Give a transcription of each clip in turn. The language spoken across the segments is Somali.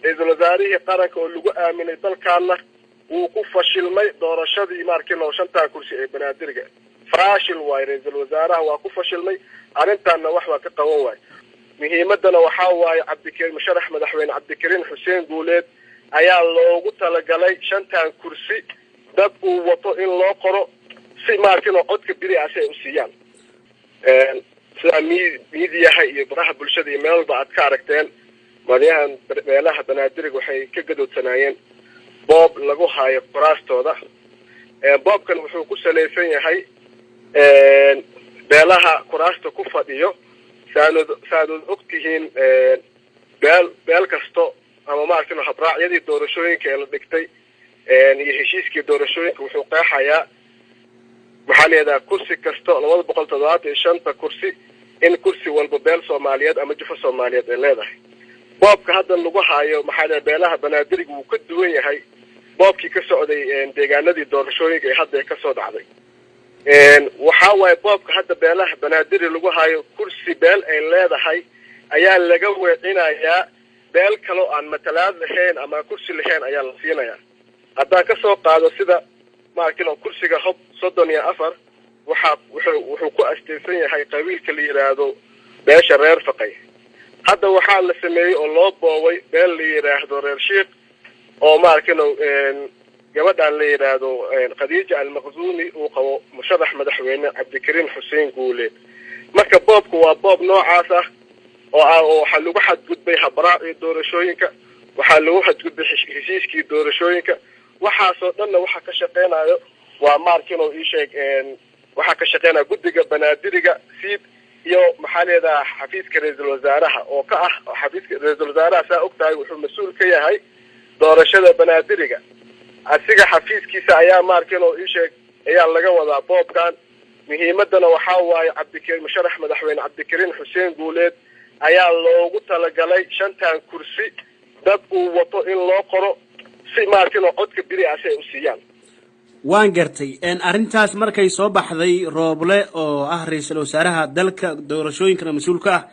Ra-iisul wasaarihii qaranka oo lagu aaminay dalkaana wuu ku fashilmay doorashadii maarkino shantaa kursi ee Banaadiriga. Faashil waayo, ra-iisul wasaaraha waa ku fashilmay arrintaanna, wax waa ka qaban waayo. Muhiimadana waxaa waaye Cabdikariim, musharax madaxweyne Cabdikariin Xuseen Guuleed ayaa loogu talagalay shantan kursi dad uu wato in loo qoro si maarkino codka beri ah si ay u siiyaan. Sidaa miidiyaha iyo baraha bulshada iyo meel walba aad ka aragteen, madayahan beelaha Banaadiriga waxay ka gadoodsanaayeen boob lagu haayo kuraastooda. Boobkan wuxuu ku salaysan yahay beelaha kuraasta ku fadhiyo. Saanood og tihiin, beel kasto ama maaragtay habraacyadii doorashooyinka ee la dhigtay iyo heshiiskii doorashooyinka wuxuu qeexayaa, maxaa la yidhahdaa, kursi kasto 275-ta kursi in kursi walba beel Soomaaliyeed ama jufo Soomaaliyeed ay leedahay. Boobka hadda lagu haayo, maxaa la, beelaha Banaadiriga wuu ka duwan yahay boobkii ka socday deegaanadii doorashooyinka ee hadda kasoo dhacday. Waxaa waaye boobka hadda beelaha Banaadiri lagu hayo, kursi beel ay leedahay ayaa laga weecinayaa, beel kaloo aan matalaad lahayn ama kursi lahayn ayaa la siinayaa. Haddaan kasoo qaado sida maarkin kursiga Hob 34, waxaa wuxuu ku astaysan yahay qabiilka la yidhaahdo beesha Reer Faqay. Hadda waxaa la sameeyey oo loo boobay beel la yidhaahdo Reer Shiikh oo maarkino gabadhan la yidhaahdo Khadiija Almaqzuumi uu qabo musharax madaxweyne Cabdikariin Xuseen Guuleed. Marka boobku waa boob noocaas ah oo ah oo waxaa lagu xadgudbay habraacii doorashooyinka, waxaa lagu xadgudbay heshiiskii doorashooyinka. Waxaasoo dhanna waxa ka shaqeynayo waa maarkino iisheeg, waxaa ka shaqeynaya guddiga Banaadiriga SIID iyo maxaa leedaha xafiiska ra-iisul wasaaraha oo ka ah xafiiska ra-iisul wasaaraha. Saa og tahay, wuxuu mas-uul ka yahay doorashada Banaadiriga. Asiga xafiiskiisa ayaa maarkino iisheeg ayaa laga wadaa boobkan. Muhiimadana waxaa waaye Cabdikariin, musharax madaxweyne Cabdikariin Xuseen Guuleed ayaa loogu talagalay shantan kursi dad uu wato in loo qoro si maarkino codka beri ah si ay u siiyaan. Waan gartay. Arrintaas markay soo baxday, Rooble oo ah ra-iisul wasaaraha dalka, doorashooyinkana mas-uul ka ah,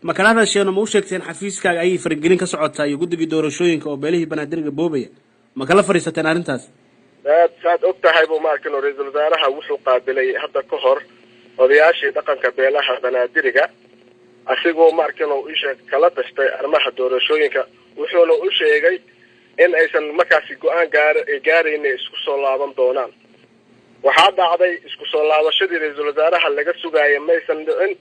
ma kala hadasheen oo ma u sheegteen xafiiskaaga ayay faragelin ka socotaa iyo guddigii doorashooyinka oo beelihii Banaadiriga boobaya? Ma kala fadhiisateen arrintaas? Aad saad og tahay bu maarkino ra-iisul wasaaraha wuxuu qaabilay hadda ka hor odayaashii dhaqanka beelaha Banaadiriga, asigoo maarkino isheeg kala tashtay arrimaha doorashooyinka, wuxuuna u sheegay in aysan markaasi go-aan gaar gaarayna isku soo laaban doonaan. Waxaa dhacday isku soo laabashadii ra-iisul wasaaraha laga sugaaya maysan dhicin.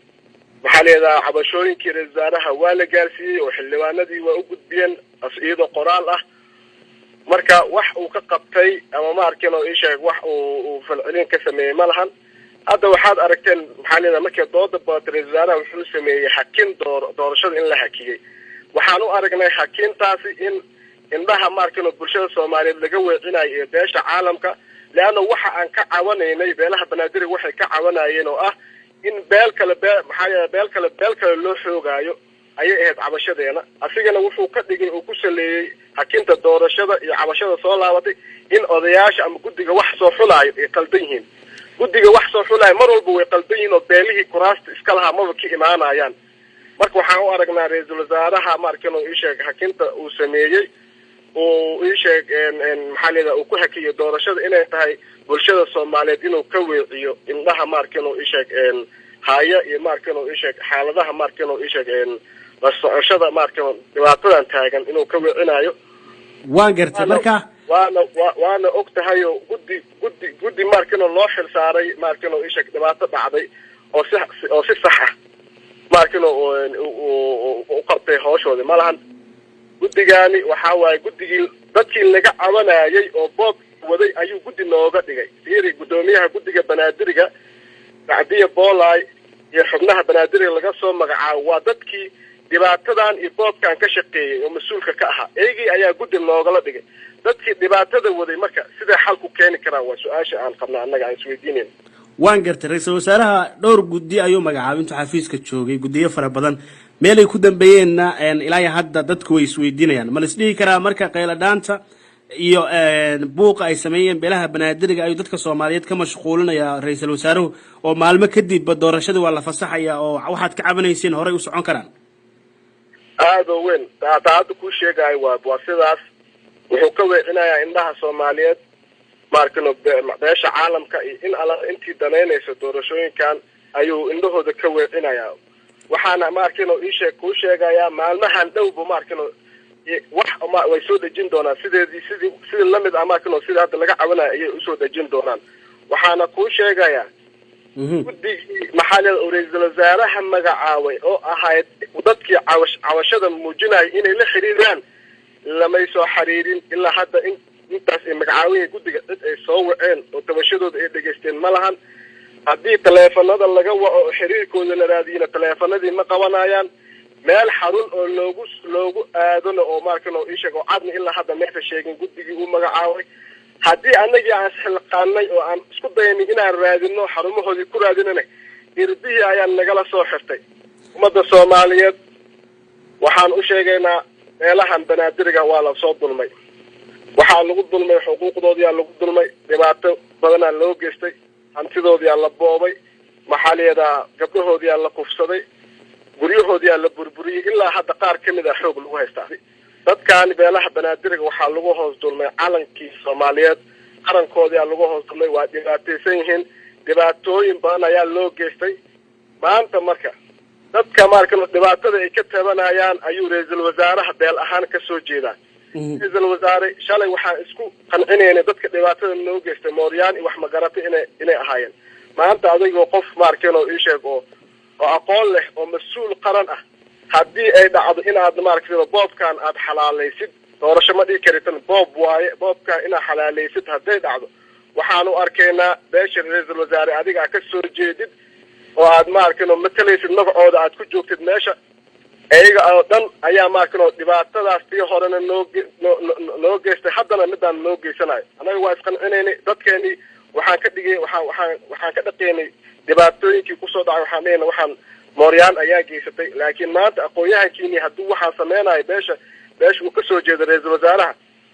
Maxaa la yidhahaa, cabashooyinkii ra-isul wasaaraha waa la gaarsiiyey oo xildhibaanadii waa u gudbiyeen iyadoo qoraal ah. Marka wax uu ka qabtay ama maarkin oo isheeg wax uu falcelin ka sameeyey ma lahan. Hadda waxaad aragteen, maxaa la yidhaha, markii dooda badatay, ra-isul wasaaraha wuxuu sameeyey hakin doorashada in la hakiyey. Waxaan u aragnay hakintaasi in indhaha maarkino bulshada Soomaaliyeed laga weecinayo iyo beesha caalamka, leanna waxa aan ka cawanaynay, beelaha Banaadiriga waxay ka cawanayeen oo ah in beel kale bee maxaa yeele beel kale loo xoogaayo ayay ahayd cabashadeena. Asigana wuxuu ka dhigay oo ku saleeyey hakinta doorashada iyo cabashada soo laabatay in odayaasha ama guddiga wax soo xulaayo ay qaldan yihiin. Guddiga wax soo xulaayo mar walba way qaldan yihiin oo beelihii kuraasta iska lahaa maba ka imaanayaan. Marka waxaan u aragnaa ra-iisul wasaaraha maarkin ii sheeg hakinta uu sameeyey uu ii sheeg, maxaa la yidhaha, uu ku hakiyo doorashada inay tahay bulshada Soomaaliyeed inuu ka weeciyo indhaha maarkin ii sheeg haya iyo maarkin ii sheeg xaaladaha maarkin ii sheeg la socoshada maarkin dhibaatadan taagan inuu ka weecinayo. Waan gartay. Marka Waana og tahay oo guddi maarkin loo xil saaray maarkin ii sheeg dhibaato dhacday oo si sax ah maarkin u qabtay hawshoodii ma lahan. Guddigaani waxaa waaye guddigii dadkii laga cabanayay oo boob waday ayuu guddi nooga dhigay. Fiiri, guddoomiyaha guddiga Banaadiriga Sacdiya Boolay iyo xubnaha Banaadiriga laga soo magacaabo waa dadkii dhibaatadan iyo boobkan ka shaqeeyey oo mas-uulka ka ahaa. Iyagii ayaa guddi noogala dhigay dadkii dhibaatada waday. Marka siday xal ku keeni karaan waa su-aasha aan qabna annaga aan isweydiinayn. Waan gartay. Ra-iisul wasaaraha dhowr guddi ayuu magacaabay intuu xafiiska joogay, guddiyo fara badan. Meelay ku dambeeyeenna ilaa iyo hadda dadku way isweydiinayaan. Ma la isdhihi karaa marka qayladhaanta iyo buuqa ay sameeyeen beelaha Banaadiriga ayuu dadka Soomaaliyeed ka mashquulinaya ra-iisul wasaaruhu, oo maalmo kadibba doorashadii waa la fasaxaya oo waxaad ka cabanayseen horay u socon karaan? Aada oo weyn. Taa hadda kuu sheegayo waa sidaas. Wuxuu ka weecinayaa indhaha Soomaaliyeed, maarkino beesha caalamka iyo in alla intii danaynaysa doorashooyinkan ayuu indhahooda ka weecinayaa. Waxaana maarkino iisheeg kuu sheegayaa, maalmahan dhowba maarkino wax way soo dejin doonaan sideedii, sidii lamid ah, maarkino sida hadda laga cabanaya ayay usoo dejin doonaan. Waxaana kuu sheegayaa guddigii maxaa leeda oo ra-iisul wasaaraha magacaabay oo ahayd dadkii cawashada muujinaya inay la xiriiraan, lamay soo xiriirin ilaa hadda. Intaas ay magacaabayiin guddiga, cid ay soo waceen oo tabashadooda ay dhegaysteen ma lahan. Haddii taleefanada laga waco oo xiriirkooda la raadiyina, taleefanadii ma qabanayaan. Meel xarun oo loogu aadona oo maarkano iisheeg oo cadna ilaa hadda maysa sheegin guddigii uu magacaabay. Haddii anagii aan isxilqaanay oo aan isku daynay inaan raadino, xarumahoodii ku raadinana, irdihii ayaan nagala soo xirtay. Ummadda Soomaaliyeed waxaan u sheegaynaa, meelahan Banaadiriga waa la soo dulmay. Waxaa lagu dulmay xuquuqdoodiyaa lagu dulmay, dhibaato badanaa loo geystay, hantidoodiyaa la boobay, maxaa layadaa, gabdhahoodiyaa la kufsaday, guryahoodiyaa la burburiyey. Ilaa hadda qaar ka mid ah xoog lagu haystaa. Dadkaani beelaha Banaadiriga waxaa lagu hoos dulmay calankii Soomaaliyeed, qarankoodiyaa lagu hoos dulmay. Waa dhibaataysan yihiin, dhibaatooyin badan ayaa loo geystay. Maanta marka dadka marka dhibaatada ay ka tabanayaan ayuu ra-iisul wasaaraha beel ahaan ka soo jeedaa. Ra-iisul wasaare, shalay waxaan isku qancinaynay dadka dhibaatada noo geystay mooryaan iyo wax magaratay inay ahaayeen. Maanta adigoo qof maarkeen oo iisheeg oo aqoon leh oo mas-uul qaran ah, haddii ay dhacdo inaad maaragtay boobkan aad xalaalaysid, doorasho ma dhigi karitan, boob waaye, boobkan inaad xalaalaysid hadday dhacdo, waxaan u arkaynaa beesha ra-iisul wasaare adiga aad ka soo jeedid oo aad maaragtay matalaysid, magacooda aad ku joogtid meesha, iyaga oo dhan ayaa maaragtay dhibaatadaas tii horena noo geystay, haddana midaan noo geysanayo. Annaga waa isqancinaynay, dadkeenii waxaan ka dhigay, waxaan ka dhaqaynay dhibaatooyinkii kusoo dhacay. Waxaan dhehayna waxaan mooryaan ayaa geysatay. Laakiin maanta aqoon-yahankiini hadduu waxaan sameynayo beesha uu kasoo jeedo ra-iisul wasaaraha,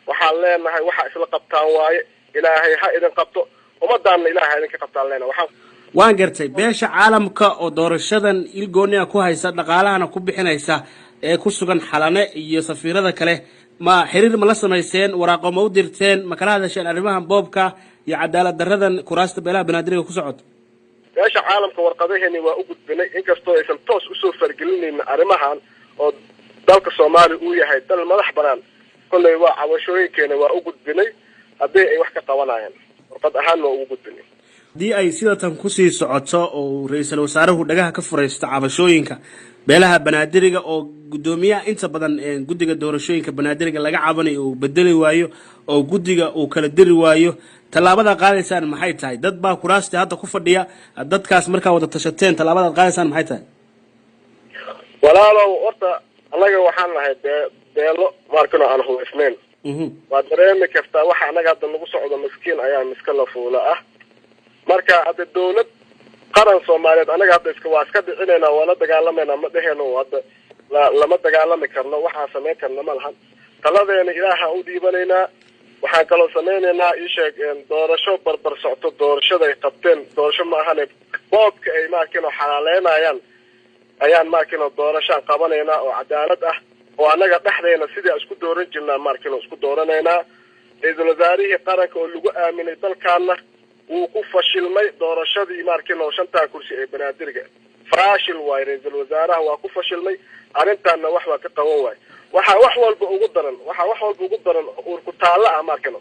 waxaan leenahay waxa isla qabtaan waaye. Ilaahay ha idin qabto, ummadaanna Ilahay ha idinka qabtaan leenahay waxaan. Waan gartay. Beesha caalamka oo doorashadan ilgooniga ku haysa, dhaqaalahana ku bixinaysa, ee ku sugan Xalane iyo safiirada kale, ma xiriir ma la samayseen? Waraaqo ma u dirteen? Ma kala hadasheen arrimahan boobka iyo cadaalad daradan kuraasta beelaha Banaadiriga ku socoto? Beesha caalamka warqadaheeni waa u gudbinay, inkastoo aysan toos usoo fargelinaynin arrimahan oo dalka Soomaaliya uu yahay dal madax banaan. Kolley waa cabashooyinkeena waa u gudbinay. Haddii ay wax ka qabanayaan, warqad ahaan waa ugu gudbinay. Haddii ay sidatan kusii socoto oo ra-iisul wasaaruhu dhagaha ka furaysto cabashooyinka beelaha Banaadiriga, oo guddoomiyaha inta badan guddiga doorashooyinka Banaadiriga laga cabanayo uu bedeli waayo oo guddiga uu kala diri waayo, tallaabada qaadaysaan maxay tahay? Dad baa kuraastii hadda ku fadhiya. Dadkaas markaa wada tashateen, tallaabadaad qaadaysaan maxay tahay? Walaalow, horta annaga waxaan nahay beelo maarkano aan hubaysnayn. Waa dareemi kartaa waxa annaga hadda nagu socdo. Miskiin ayaa miska la fuula ah. Marka hadda dawlad qaran Soomaaliyeed annaga hadda waa iska dhicinaynaa, waa la dagaalamayna ma dheheno. Hadda lama dagaalami karno, waxaan samayn karna ma lahan. Taladeena Ilaaha u dhiibanaynaa. Waxaan kaloo samaynaynaa, iisheeg, doorasho barbar socto doorashada ay qabteen. Doorasho ma ahane, boobka ay maarkino xalaaleynayaan ayaan maarkino doorashaan qabanaynaa oo cadaalad ah, oo annaga dhexdeena sidii aan isku dooran jirnaa maarkino isku dooranaynaa. Ra-iisul wasaarihii qaranka oo lagu aaminay dalkaana wuu ku fashilmay doorashadii maarkino shantaa kursi ee Banaadiriga. Faashil waayo, ra-iisul wasaaraha waa ku fashilmay arrintaana, wax waa ka qaban waayo. Waxaa wax walba ugu daran, waxaa wax walba ugu daran uurku taallo ah maarkino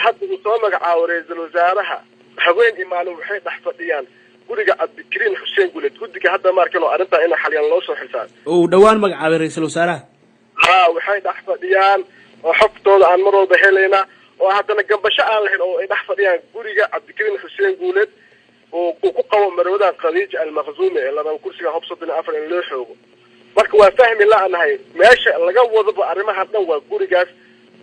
hadda uu soo magacaabo ra-iisul wasaaraha, haween iyo maalin waxay dhex fadhiyaan guriga Cabdikariin Xuseen Guleed, guddiga hadda maarkino arrintaa ina xaliyaan loo soo xilsaaray. Oo uu dhowaan magacaabay ra-iisul wasaaraha. Ha, waxay dhex fadhiyaan oo xogtooda aan mar walba helaynaa, oo haddana gambasho aan lahayn, oo ay dhex fadhiyaan guriga Cabdikariin Xuseen Guuleed oo uu ku qabo marwadan Khadiija Almaqzuumi ee la rabo kursiga Hob 34 in loo xoogo. Marka waa fahmi la-nahay meesha laga wadaba arrimahan dhan. Waa gurigaas,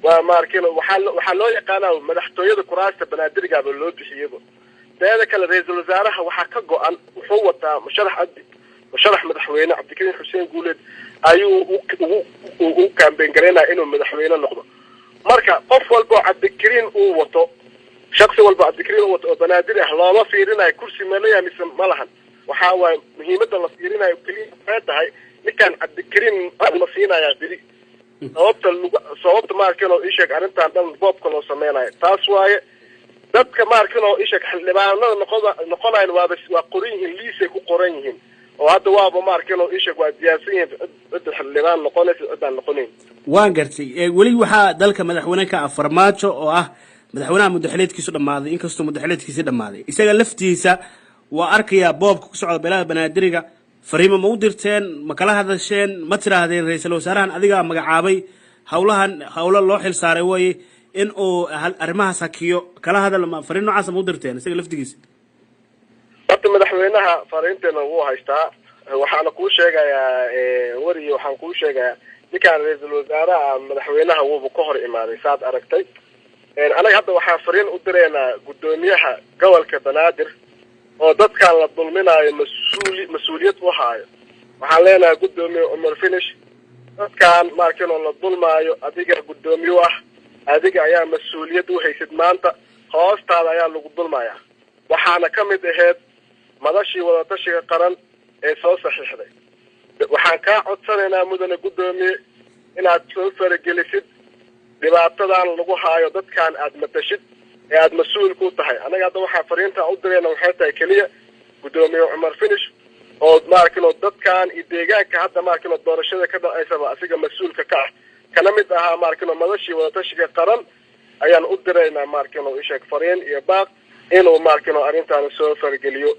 waa maarkin waxaa loo yaqaanaa madaxtooyada kuraasta Banaadirgaaba loo bixiyaba. Teeda kale, ra-iisul wasaaraha waxaa ka go-an, wuxuu wataa musharax cabdi, musharax madaxweyne Cabdikariin Xuseen Guuleed ayuu ugu campaign garaynaya inuu madaxweyne noqdo. Marka qof walba oo Cabdikariin uu wato, shaksi walba Cabdikariin uu wato oo Banaadir ah, looma fiirinayo kursi ma leeyahay mise ma lahan. Waxaa waaye muhiimadda la fiirinayo keliya waxay tahay Ninkaan Cabdikariim ma siinayaa beri? Sababta lagu, sababta maarkin oo isheeg arrintan dhan boobka loo sameynayo taas waaye. Dadka maarkin oo isheeg xildhibaanada noqonayan waaba waa qoran yihiin, liisay ku qoran yihiin, oo hadda waaba maarkin oo isheeg waa diyaarsan yihiin cidda xildhibaan noqonaysa, ciddaan noqonayn. Waan gartay. Weli waxaa dalka madaxweyne ka ah Farmaajo, oo ah madaxweynaha muddaxileedkiisu dhammaaday. Inkastoo muddaxileedkiisi dhammaaday, isaga laftiisa waa arkayaa boobka ku socda beelaha Banaadiriga. Fariimo ma u dirteen? Ma kala hadasheen? Ma tidhaahdeen ra-iisul wasaarahan adigaa magacaabay, howlahan howlo loo xil saaray waye, in uu arrimahaas hakiyo? Kala hadal ma fariin noocaasa ma u dirteen isaga laftigiisa? Horta madaxweynaha fariinteena wuu haystaa. Waxaana kuu sheegayaa, weriye, waxaan kuu sheegayaa ninkaan ra-iisul wasaaraha madaxweynaha wuuba ka hor imaaday, saad aragtay. Anaga hadda waxaan fariin u diraynaa guddoomiyaha gobolka Banaadir, oo dadkan la dulminaayo mas-uuliyad u haayo. Waxaan leenahay, guddoomiye Cumar Finish, dadkan maarkinoo la dulmaayo adiga guddoomiye u ah, adiga ayaa mas-uuliyad u haysid. Maanta hoostaada ayaa lagu dulmayaa. Waxaana ka mid ahayd madashii wadatashiga qaran ee soo saxiixday. Waxaan kaa codsanaynaa, mudane guddoomiye, inaad soo faragelisid dhibaatadan lagu haayo dadkan aad matashid ee aada mas-uul ku tahay. Annaga hadda waxaa fariinta u dirayna waxay tahay keliya guddoomiye Cumar Finish, oo maarkino dadkan iyo deegaanka hadda maarkino doorashada ka dhacaysaba asiga mas-uulka ka ah, kana mid ahaa maarkino madashii wadatashiga qaran, ayaan u diraynaa maarkino isheeg fariin iyo baaq inuu maarkino arrintaana soo farageliyo.